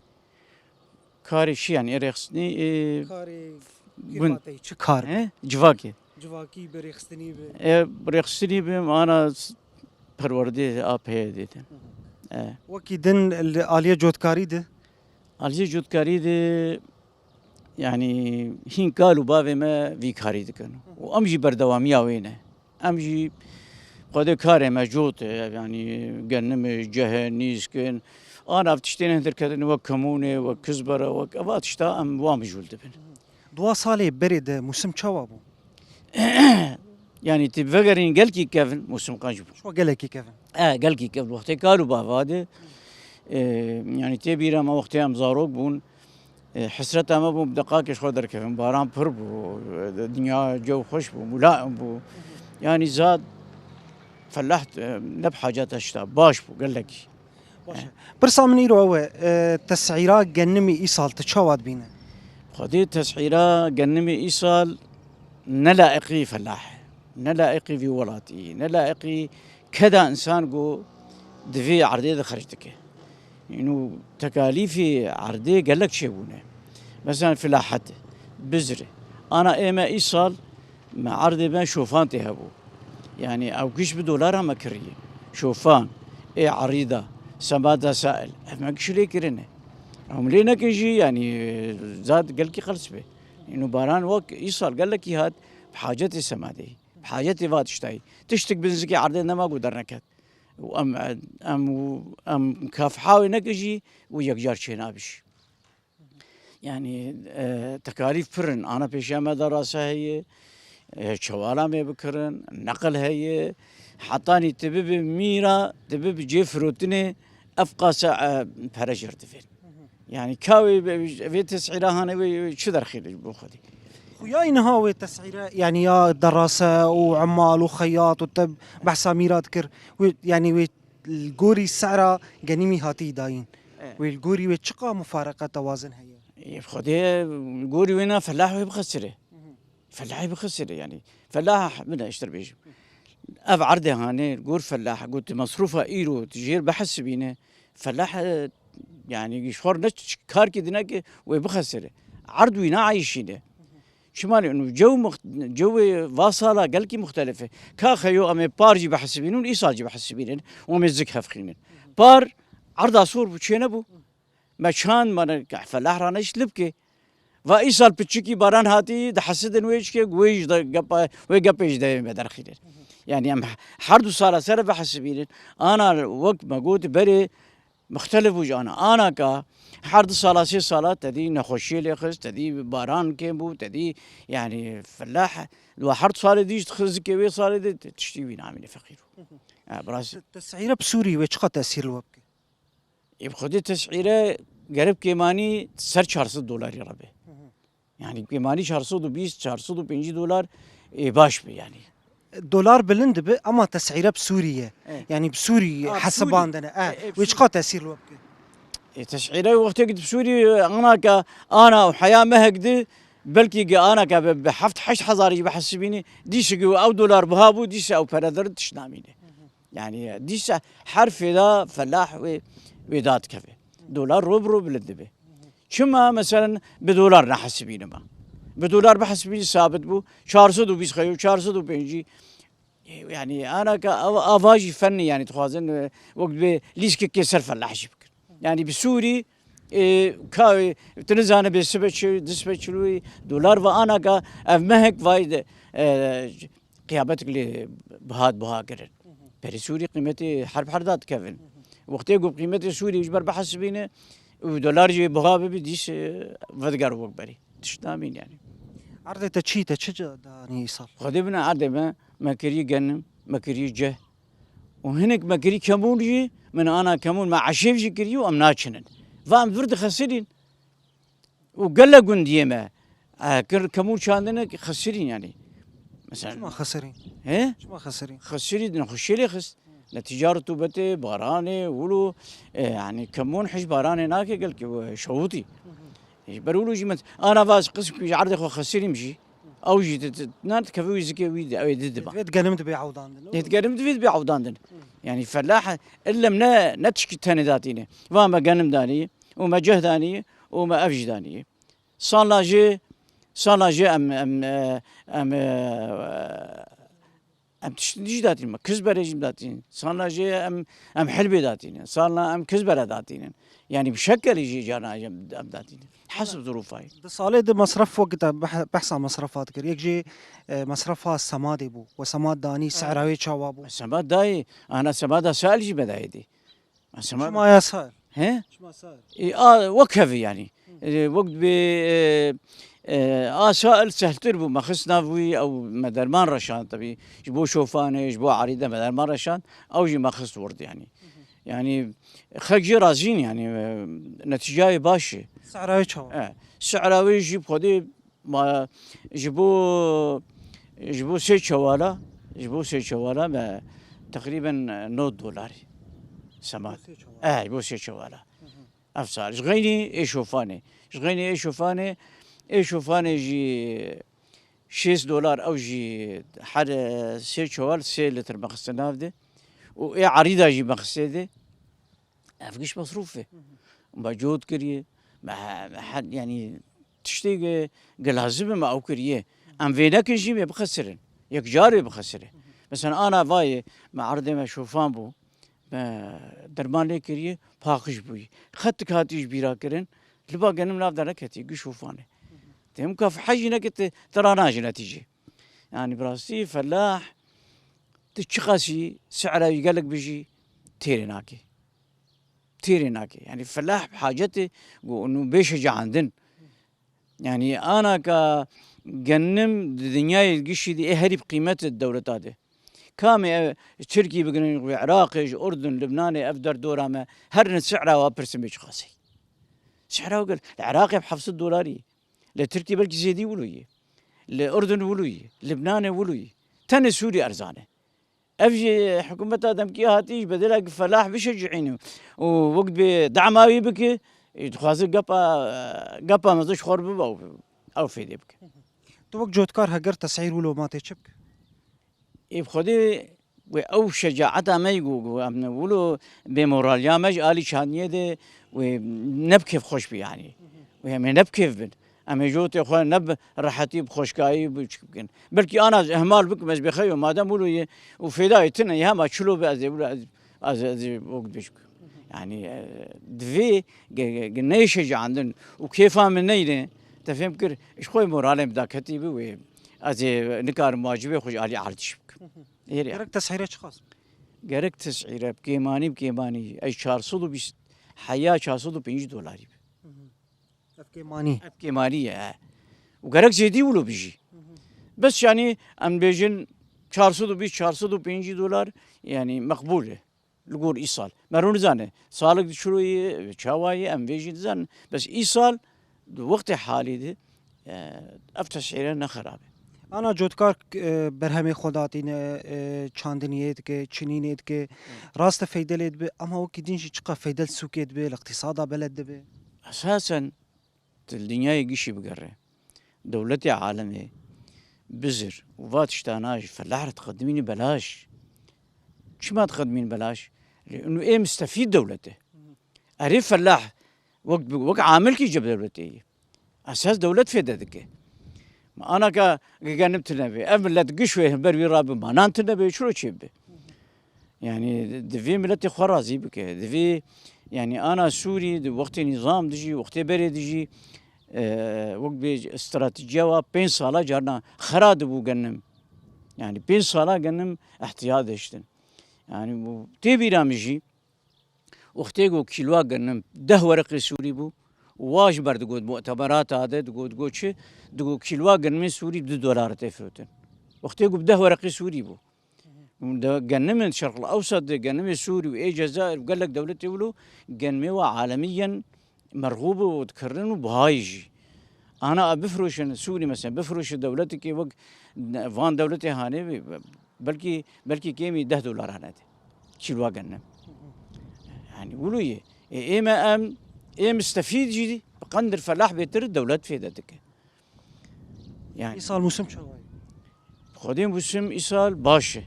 Karê çi yani, ê rêxistinî, ê Karê gund. Firma te çi kar? He? Civakê. Civakî bi rêxistinî bi. E, rêxistinî bi, ana s-, perwerdê A P D'ê de. Hı hı. E. Wekî din li aliyê cotkarî de? Aliyê cotkarî de, yani hîn kal û bavê me vî karî dikin. Hı hı. Û em jî berdewamiya wê ne. Em jî xwedê karê me cot e, yani genim e, ceh e, nîsk in. Ana ev tiştên hin derketin wek kemûnê, wek kizbere, wek eva tişta em wan mijûl dibin. Dua salê berê de mûsim çawa bû? Yani tu vegerîn gelkî kevin, mûsim qenc bû. Şo gelekî kevin. E, gelkî kevin. Wextê kal û bava de, e, yani tê bîra me wextê em zarok bûn, e, hesreta me bû, bi deqakê ji xwe derkevin. Baran pir bû, e, dinya cew xweş bû, mulaim bû. Yani zad felah, e, ne bi hacet e tişta, baş bû gelekî. Baş e. Pirsa min îro ew e, e, tesîra genimî îsal tu çawa dibîne? Xwedê tesîra genimî îsal ne layiqî felah e, ne layiqî vî welatî, ne layiqî keda însan ku di vî erdê de xerc dike. Îno tekalîfê erdê gelek çêbûne. Mesela filahet, bizr. Ana ê me îsal me erdê me şofan tê hebû. Yani ew giş bi dolara me kiriye. Şofan, ê erîda, semada sail. Ev me giş lê kirine. Em lê nekin jî, yani zad gelkî qels be. Îno baran wek îsal gelekî hat, bi hacetê semadeyî. Bi hacetê va tiştayî. Tiştik bin zikê erdê nema ku derneket. Û em, em, em kafha wê neke jî û yekcar çênabî jî. Yani, e, tekalîf pir in. Ana pêşiya me derase heye, e, çewala me bikirin, neqil heye. Hetanî tu bibe mîra, tu bibe cê firotinê, ev qasa, e, pere jêr divên. Yani ka wê, vê tesîra hane wê, wê çi derxîne ji bo Xwedê? Xuya niha wê tesîre, yani ya derase û emal û xeyat û te behsa mîra dikir. Wê, yani wê li gorî sera genîmî hatî dayîn. E. Wê li gorî wê çiqa mufareqeta wazin heye? Ê, Xwedê li gorî wê na felah wê bixesire. Felahî bixesire yani. Felah, bine, îştir bêjim. Ev erdê hanê, gor felah, got, mesrûfa îro, tu jêr bihesibîne. Felah, e, yani, ji xwe re ne ç-, karkî dine ki wê bixesire. Erd wî ne ayîşîne. Çima ne? Û cew muxt-, cewê va sala gelkî muxtelif e. Ka xeyo em ê par jî bihesibînin, îsal jî bihesibînin. Û em ê zik hevxînin. Par, erda sor bû, çê nebû. Me çand, me ne, felah ranişt Lipkê. Va îsal piçikî baran hatî, dihesidin wê çikê, wê ji de gepa, wê gepê ji devê me derxînin. Yani em her du sala ser bihesibînin. Ana wek me got berê muxtelif bû ji ana. Ana ka her du sala, sê sala te dî nexweşiyê lê xist, te dî baran kêm bû, te dî yani felah, wa her du salê dî ji xizikê wê salê de tiştî wî namîne feqîr bû. Ha, biraz. Te, tesîre bi Sûrî wê çiqa tesîr li we bike? Ê, bi xwedê tesîre gerek kêmanî ser çar sed dolarî re be. Hı hı. Yani kêmanî çar sed û bîst, çar sed û pêncî dolar, ê, baş be yani. Dolar bilind dibe ama tesîre bi Sûrî ye. Evet. Yani bi Sûrî Ha, bi hesibandine. Sûrî. E, e, bi wê Sûrî. Çiqa tesîr li we bike? Ê, tesîre wextê ki bi Sûrî, e, anaka ana û heya mehek di, belkî ki anaka bi, bi heft heşt hezar jî bihesibînî, dîse ki ew dolar biha bû, dîse ew pere dir tişt namîne. Hı hı. Yani dîsa her fêda felah wê, wê dadikeve. Dolar ro bi ro bilind dibe. Çima meselen bi dolar nehesibînime? Bi dolar bihesibînî sabit bû. Çar sed û bîst xeyo, çar sed û pêncî. Yani anaka av-, ava jî fennî yani dixwazin, e, wek dibê lîskekê ser felah jî bikin. Yani bi Sûrî, e, ka, e, tu nizane bê sibe çi, du sibe çi dolar ve anaka ev mehek vay de, e, Qiyametik lê bihat buha kirin. Hı hı. Perê Sûrî qîmetê her bi her da dikevin. Hı hı. Wextê ku qîmetê Sûrî ji ber bihesibîne û dolar jî buha bibi, dîs, e, vediger wek berî. Tişt namîn yani. Erdê te çî, te çi ca danî îsal? Xwedê bine erdê me, me kirî genim, me kirî ceh. Û hinek me kirî kemûn jî, min ana kemûn me eşêv jî kirî û em naçinin. Va em vir dixesirîn. Û gelek gundiyê me, e, kir kemû çandine xesirîn yani. Mesela Çima xesirîn? He? Çima xesirîn? Xesirî din xweşê lê xist. Netîca rutubetê, baranê, wilo, e, yani kemûn hiç baranê nake gelkî, e, şewitî. Hı hı. Ji ber wilo jî min ana va qism ku ji erdê xwe xesirîm jî. Ew jî di, di, nan dikeve wî zikê wî di, ew ê di diba. Divê genim dibe ewdandin. Ê genim divê dibe ewdandin. Yani felah illem ne, ne tişkî tenê datîne. Va me genim danî, û me ceh danî, û me ev jî danî. Sala jê, sala jê em, em, e, em, e, em tiştî jî datînin. Kiz berê jî datînin. Sala jê em, em hilbê datînin. Sala em kiz bere datînin. Yani bi şekelî jî cana em, em datînin. Hesib zirûfayê. Di salê de mesref wekî te beh-, behsa mesrefa dikir. Yek jî, e, mesrefa semadê bû. We semad danî, sehra wê çawa bû? Semad dayê, ana semada sal jî bedayê dî. Mesela Çima ya sar? He? Çima sar? E, a, wek hev e yani. E, wek bi, e, e, a sail sehltir bû. Me xist nav wî, ew me derman reşand tabii. Ji bo şofanê, ji bo erîde me derman reşand. Ew jî me xist wird yani. Yani xelk jî razîn yani, e, netîcayê baş e. Sehra wê çawa? E, sehra wê jî bi xwedê Ma ji bo, ji bo sê çewala, ji bo sê çewala me teqrîben nod dolarî semat. Sê çewala. Eh, ji bo sê çewala. Ev sal. Ji xeynî ê şofanê. Ji xeynî ê şofanê, ê şofanê jî şêst dolar, ew jî her sê çewal sê litr me xiste nav de. Û ê erîda jî me xiste de. Ev giş mesrûf e. Me cot kiriye. Me, me he-, yani tiştê ge, ge lazim e me ew kiriye. Em vê nekin jî me bixesirin. Yek carê bixesire. Mesela ana vayê me erdê me şofan bû. Me derman lê kiriye, paqij bûyî. Xetik hatî ji bîra kirin. Liba genim nav de neketî, giş şofan e. Têm ka fehe jî nekete, tira najî netîcê. Yani bi rastî felah, tu çiqasî sehra wî gelek bijî, têrê nake. Têrê nake. Yani felah bi hacetê ku nû bê şecaandin. Yani ana ka genim di dinyayê gişî de ê herî bi qîmet e di dewleta de. Kamê ev ji Tirkî bigirin, ji Iraqê, ji Urdun, Libnanê, ev derdora me, her ne sehra wa pirsin bê çiqasî. Sehra gel, li Iraqê bi heft sed dolarî. Li Tirkî belkî zêdî wilo ye. Li Urdun wilo ye. Libnanê wilo ye. Tenê Sûrî erzan e. Ev jî hikûmeta demkî hatî ji bedelek felah bişecihîne û wek dibê dema wî bike, dixwaze gepa, gepa mezin ji xwe re bibe û ew fêdê bike. Tu wek cotkar heger tesîr wilo ma tê çi bike? Ê bi Xwedê wê ew şecaeta me yî ku, ku em ne wilo bêmoraliya me ji alî çandiniyê de wê ne bi kêfxweş bi yanî. Wê em ê ne bi kêf bin. Em ê ji otê xwe ne bi rehetî, bi xweşkayî, bi çi bikin. Belkî ana ez ihmal bikim, ez bêxeyo madem wilo ye û fêdayê tune ye, hema çilo be ez ê wilo ez, ez, ez ê wek dibêjim. Yani, e, divê ge-, ge-, ge-, neyê şecaandin û kêfa min neyne, te fêm kir, ji xwe moralê min daketî bi wê ez ê nikarim wacibê xwe ji alî erdîş bikim. Êrê. Gerek tesîre çiqas? Gerek tesîre bi kêmanî, bi kêmanî, ey çar sed û bîst, heya çar sed û pêncî dolarî bi. Ev kêmanî. Ev kêmanî ye, he. Û gerek zêdî wilo bijî. Bes yanî em bêjin çar sed û bîst, çar sed û pêncî dolar, yanî meqbûl e. Li gor îsal. Me rû nizane. Salik di çiro ye, çawa ye, em vê jî nizanin. Bes îsal di wextê halî de, e, ev tesîre ne xerab e. Ana cotkar, e, berhemê xwe datîne, e, çandiniyê dike, çinînê dike. Rast e feyde lê dibe, ama wekî din jî çiqa feyde li sûkê dibe, li iqtîsada beled dibe? Esasen tu li dinyayê gişî bigere. Dewletê alemê bizir û va tiştana ji felah re diqedimînî belaş. Çima diqedimînî belaş? Lê û ê mistefîd dewlet e. Erê felah wek, wek amilkî ceb dewletê ye. Esas dewlet fêde dike. Ma anaka genim tune be. Ev millet giş wê hember wî rabe, ma nan tune be, çiro çê bibe. Yani divê miletê xwe razî bike. Divê, yani ana Sûrî di wextê nîzam dijî, wextê berê dijî, e, wek bê stratejiya wa pênc sala carna xera dibû genim. Yani pênc sala genim ihtiyat diştin. Yani bu tê bîra min jî, wextê ku kîloa genim deh wereqê Sûrî bû, wa ji ber digot mutemerata de, digot, digot çi, digot kîloa genimê Sûrî du dolar tê firotin. Wextê ku bi deh wereqê Sûrî bû. De genimên Şerqil Ewsat de, genimê Sûrî û ê Cezayir û gelek dewletê wilo genimê wa alemiyen merxûb û dikirin û bihayî jî. Ana ev bifiroşin Sûrî mesela, bifiroşin dewletekê wek van dewletê hanê, belkî, belkî kêmî deh dolara nede. Kîloa genim. Yani wilo ye. Ê, ê me em, ê mistefîd jî Qendir felah bêtir dewlet fêde dike. Yani Îsal mûsim çawa ye? Xwedê mûsim îsal baş e.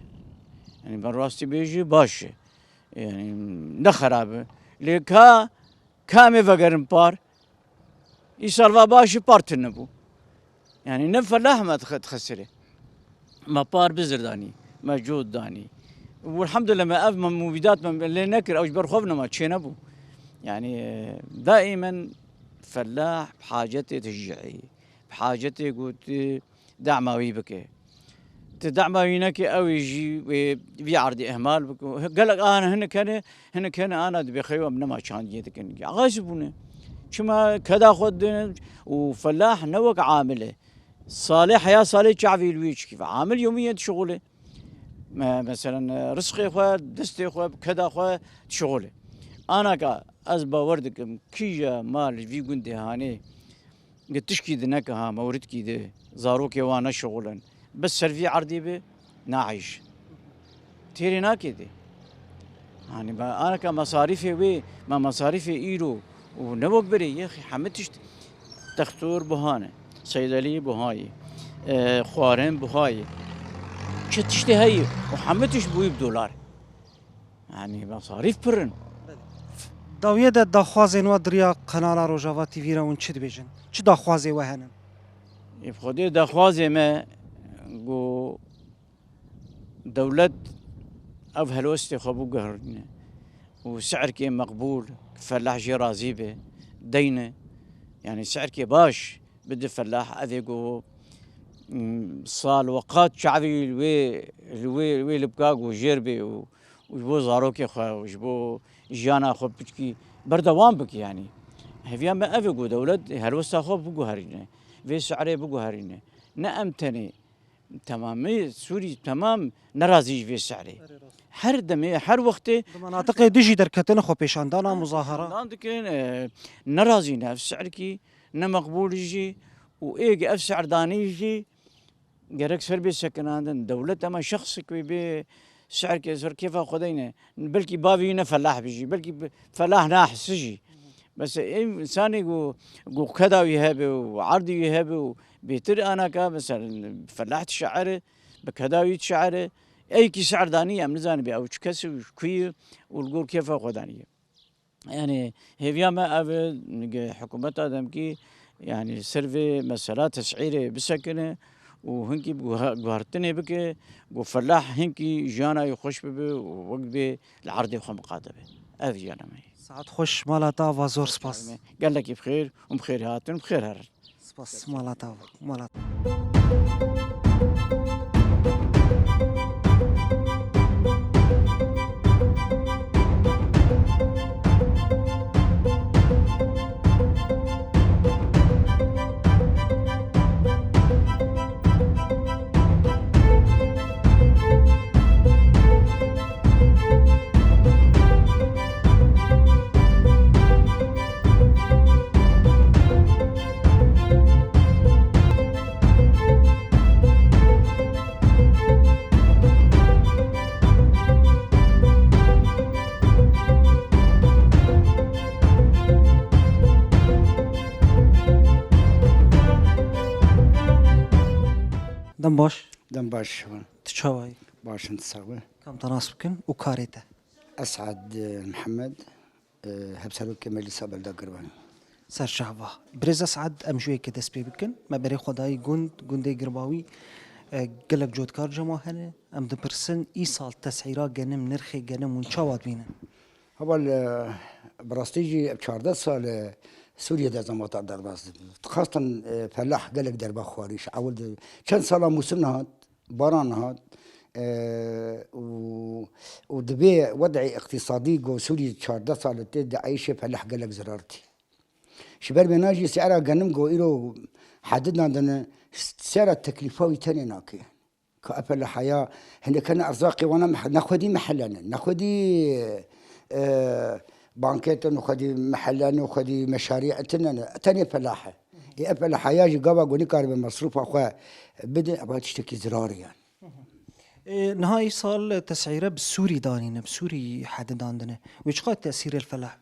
Yani ben rastî bêjî baş e. Yani ne xerab e. Lê ka, ka em ê vegerin par. Îsal va baş e, par tune bû. Yani ne felah me dixe-, dixesirê. Me par bizir danî, me cot danî. Û elhamdulillah me ev me mubîdat me lê nekir, ew ji ber xwe nema çênebû. Yani, e, daimen felah bi hacetê tişcihî, bi hacetê ku tu dema wî bike. Tu dema wî neke, ew ê jî wê vî erdî ihmal bike. Gelek ana hinek hene, hinek hene ana dibê xeywem nema çandiyê dikin. Axayî bûne. Çima keda xwe didin û felah ne wek amil e. Salê heya salê çavî li wî çikî ve. Amil yomî yê dişixulê. Me-, meselen, e, rizqê xwe, destê xwe, keda xwe dişixulê. Anaka ez bawer dikim, kîja mal ji vî gundê hanê, gi tişkî di neke ha, mewridkî di, zarokê wan neşixulin. Bes ser vî erdî bi, naîş. Têrê nake dê. Hanî me anaka mesarîfê wê, me mesarîfê îro û ne wek berê yê xî hemî tişt textor buha ne, seydelî buha ye, e, xwarin buha ye. Çi tiştê heye û hemî tişt bûyî bi dolar. Hanî mesarîf pir in. Dawiyê de daxwazên we di riya Kanala Rojava T V re hûn çi dibêjin? Çi daxwazê we hene? Ê, bi Xwedê daxwazê me ku dewlet ev helwestê xwe biguherîne û si'rkê meqbûl, felah jê razî be, deyne. Yani si'rkê baş bide felah, ev ê ku, mm, sal weqat çavî li wê, li wê, li wê libka ku jêr bê û, û ji bo zarokê xwe û ji bo jiyana xwe piçkî berdewam bike yani. Hêviya me ev e ku dewlet helwesta xwe biguherîne, vê si'rê biguherîne. Ne em tenê Temamê Sûrî temam nerazî ji vê si'rê. Her demê, her wextê di menatiqê dijî derketine xwepêşandana, muzahara. Xwepêşandan dikin, e, nerazî ne ev si'rkî, ne meqbûl jî û ê ev si'rdanî jî gerek ser bê sekinandin. Dewlet ema şexsek wê bê si'rkê ser kêfa xwe deyne. Belkî bavî wî ne felah bijî, belkî bi-, felah nahisi jî. Bes ê insanê ku, ku keda wî hebe û erdî wî hebe û bêtir anaka, mesela felah dişe'ere, bi keda wî dişe'ere, ey kî si'rdanî em nizanin bê ew çi kes e û ji ku ye û li gor kêfa xwe danî ye. Yani hêviya me ev e, hikûmeta demkî, yani ser vê mesela tes'îrê bisekine û hinkî bi guha-, guhartinê bike, ku felah hinkî jiyana wî xweş bibe û wek bê li erdê xwe miqate be. Ev jiyana me ye. Saet xweş, mala te ava, zor spas. Gelekî bi xêr û bi xêr hatin, bi xêr herin. Spas, mala te ava, mala te. Dem baş. Dem baş. Tu çawa yî? Baş in, sax be. Kam te nas bikin û karê te? Esad, e, Mihemed, e, hevserokê Meclisa Belda Girvanî. Ser çava. Birêz Esad, em ji wê yekê dest pê bikin. Me berê xwe dayî gund, gundê Girbawî, e, gelek cotkar cema hene. Em dipirsin, îsal tes'îra genim, nirxê genim hûn çawa dibînin? Heval, e, bi rastî jî ev çardeh sal e Sûriyê de zemata derbas dibû. Dixwestin, e, felah gelek derbe xwarî ji ewil de. Çend sala mûsim nehat, baran nehat, e, û, û di vê wed'ê iqtîsadî ku Sûriyê çardeh sal tê dieyşê felah gelek zirar tî. Ji ber vêna jî sêra genim ku îro hedidan dine, sêra teklîfa wî tenê nake. Ka ev felaheya, hinek hene erzaqê wana meh-, nexwedî mehele ne, nexwedî, e, banke tune, xwedî mehele ne, xwedî meşarî tune ne, tenê felahe. Ê ev felaheya jî gava ku nikaribe mesrûfa xwe bide, eva tiştekî zirarî ye. Ê, niha îsal tes'îre bi Sûrî danîne, bi Sûrî hedidan dine. Wê çiqas tesîrê li felah?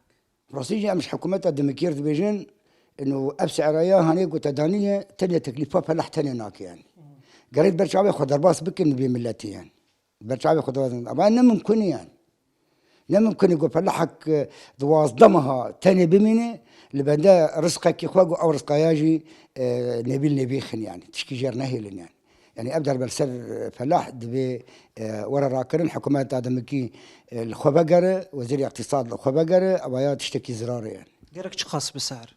Rastî jî em ji hikûmeta demkî re dibêjin, Ino ev se'raya hanê ku te danî ye, tenê teklîfa feleh tenê nake yani. Gerek ber çavê xwe derbas bikin vê milletê yani. Ber çavê xwe derbas bikin. Ama ne mimkun e yani. Ne mimkun e ku felahek, e, duwazdeh meha tenê bimîne, li bende rizqekî xwe ku ew rizqaya jî, e, nêbîl nêbîxin yani. Tişkî jêr nehêlin yani. Yani ev derbe li ser, e, felah divê, e, were rakirin, hikûmeta demikî, e, li xwe vegere, wezîrê îqtîsad li xwe vegere, ev ya tiştekî zirar e yani. Gerek çiqas bi ser?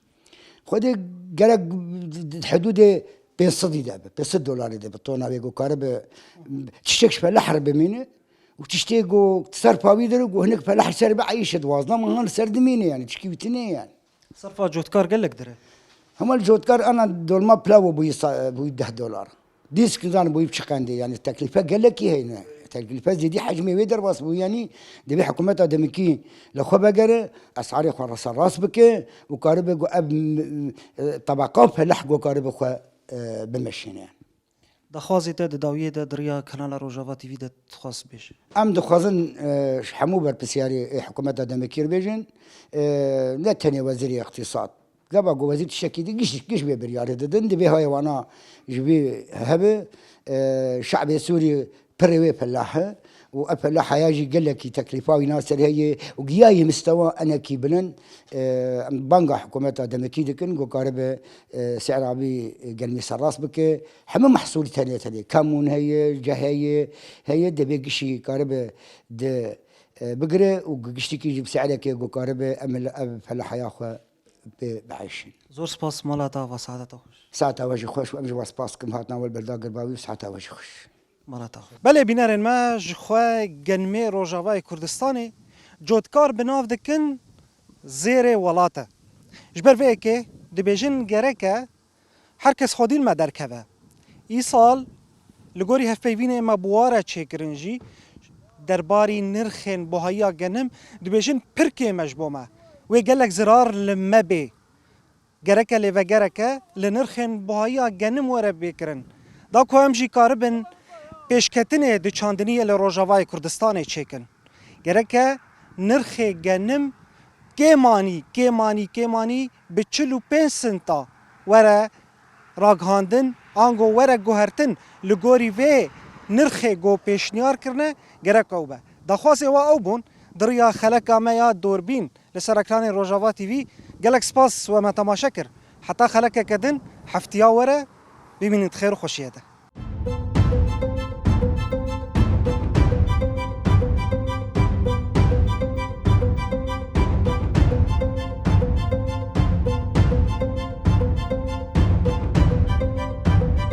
Xwedê gerek di hidûdê pênc sedî de be, pênc sed dolarî de be, tona wê ku karibe tiştek ji felah re bimîne û tiştê ku serfa wî de ku hinek felah li ser be eyşe dixwazin, ama han li ser dimîne yani, tişkî wî tune yani. Serfa cotkar gelek dire. Hema li cotkar ana dolma pilavo bûyî sa-, bûyî deh dolar. Dîsk nizan bûyî bi çi qendê, yani teklîfe gelekî heyne. Teklîfe zêdî hecmê wê derbas bû, yani divê hikûmeta demikî li xwe vegere, esarê xwe rasa rast bike û karibe ku ev, m, m, e, tebeqa feleh ku karibe xwe, e, bimeşîne. Daxwazê te di dawiyê de di riya Kanala Rojava T V de dixwaz bêje? Em dixwazin, e, ji hemû berpirsiyarê, e, hikûmeta demekî re bêjin, e, ne tenê wezîrê îqtîsad. Gava ku wezîr tiştekî di giş, giş vê biryarê didin, divê hayê wana ji vî hebe, e, şe'bê Sûrî pirê wê felah e û ev felahaya jî gelekî teklîfa wî na ser heye û giyayê mistewa enekî bilind, e, em banga hikûmeta demekî dikin ku karibe, e, se'ra vî genimî serrast bike. Hemû mehsûlî tenê tenê, kamûn heye, ceh heye, heye, divê gişî karibe di, e, bigire û giştîkî jî bi se'rekê ku karibe em li ev felahaya xwe pê bieyşin. Zor spas, mala te ava, saeta te xweş. Saeta we jî xweş û em jî we spas dikin, hatina we li berda girbavî û saeta we jî xweş. Mala te xweş. Belê bînerên me, ji xwe genimê Rojavayê Kurdistanê cotkar bi nav dikin zêrê welat e. Ji ber vê yekê dibêjin gerek e her kes xwedî li me derkeve. Îsal li gorî hevpeyvînê me bi wa re çêkirin jî derbarî nirxên buhayiya genim dibêjin pir kêm e ji bo me. Wê gelek zirar li me bê. Gereke lêvegereke li nirxên buhayiya genim were bêkirin. Da ku em jî karibin pêşketinê di çandiniyê li Rojavayê Kurdistanê çêkin. Gereke nirxê genim kêmanî, kêmanî, kêmanî bi çil û pênc sinta were ragihandin, ango were guhertin, li gorî vê nirxê ku pêşniyar kirine, gerek ew be. Daxwazê we ew bûn, di riya xeleka me ya Dorbîn li ser ekranê Rojava T V, gelek spas we me temaşe kir. Heta xelekeke din, heftiya were, bimînin di xêr û xweşiyê de.